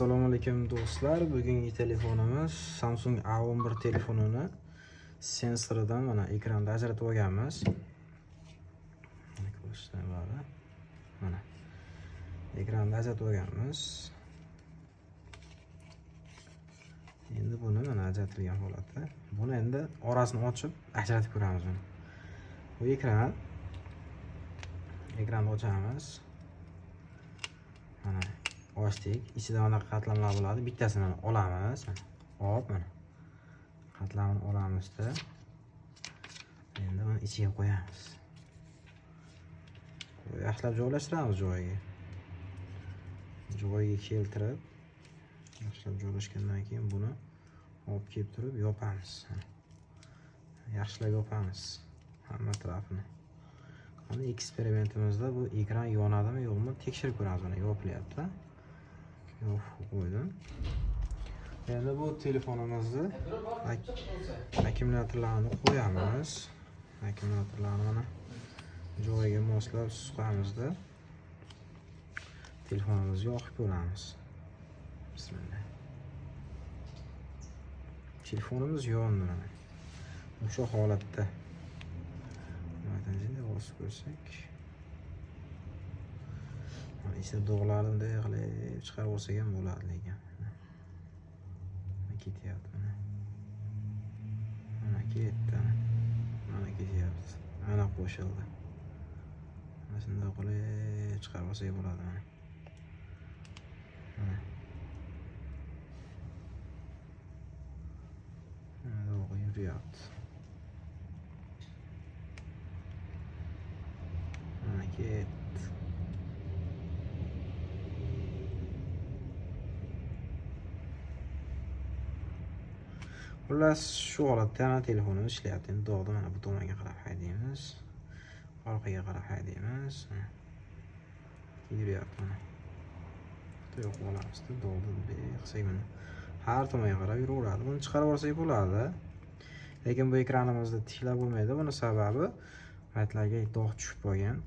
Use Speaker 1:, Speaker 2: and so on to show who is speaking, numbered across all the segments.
Speaker 1: Assalomu alaykum do'stlar. Bugungi telefonimiz Samsung A11 telefonini sensoridan mana ekranda ajratib olganmiz. Mana ko'rishdan bo'ladi. Mana ekranda ajratib olganmiz. Endi buni mana ajratilgan holatda. Buni endi orasini ochib ajratib ko'ramiz buni. Bu ekran. Ekranni ochamiz. Mana ochdik. Ichida mana qatlamlar bo'ladi. Bittasini mana olamiz. Mana hop, mana qatlamini olamizda. Endi buni ichiga qo'yamiz. Yaxshilab joylashtiramiz joyiga. Joyiga keltirib, yaxshilab joylashgandan keyin buni olib kelib turib yopamiz. Yaxshilab yopamiz hamma tarafini. Mana eksperimentimizda bu ekran yonadimi yo'qmi tekshirib ko'ramiz. Mana yopilyapti. Yopib qo'ydim. Endi bu telefonimizni akkumulyatorlarni qo'yamiz. Akkumulyatorlarni mana joyiga moslab suqamizda telefonimizni yoqib ko'ramiz. Bismillah. Telefonimiz yondi mana. O'sha holatda. Endi bosib ko'rsak. Mana ichida dog'larni bunday qilib chiqarib olsak ham bo'ladi lekin. Mana ketyapti mana. Mana ketdi. Mana ketyapti. Mana qo'shildi. Mana shunday qilib chiqarib olsak bo'ladi mana. Mana. Mana dog' yuryapti. Mana ketdi. Xullas shu holatda mana telefonimiz ishlayapti. Endi dog'ni mana bu tomonga qarab haydaymiz. Orqaga qarab haydaymiz. Yuryapti mana. Bitta yo'q olamizda dog'ni bunday qilsak mana har tomonga qarab yuraveradi. Buni chiqarib olsak bo'ladi. Lekin bu ekranimizda tiklab bo'lmaydi. Buni sababi paytlarga dog' tushib qolgan.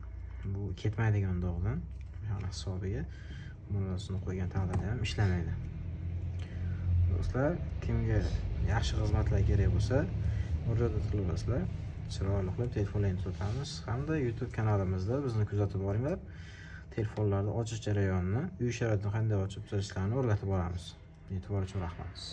Speaker 1: Bu ketmaydigan dog'dan. O'shani hisobiga bunisini qo'ygan taqdirda ham ishlamaydi. Do'stlar, kimga yaxshi xizmatlar kerak bo'lsa, murojaat qilasizlar. Chiroyli qilib telefonlarni tuzatamiz hamda YouTube kanalimizda bizni kuzatib boringlar. Telefonlarni ochish jarayonini, uy sharoitini qanday ochib tuzatishlarni o'rgatib boramiz. E'tibor uchun rahmat.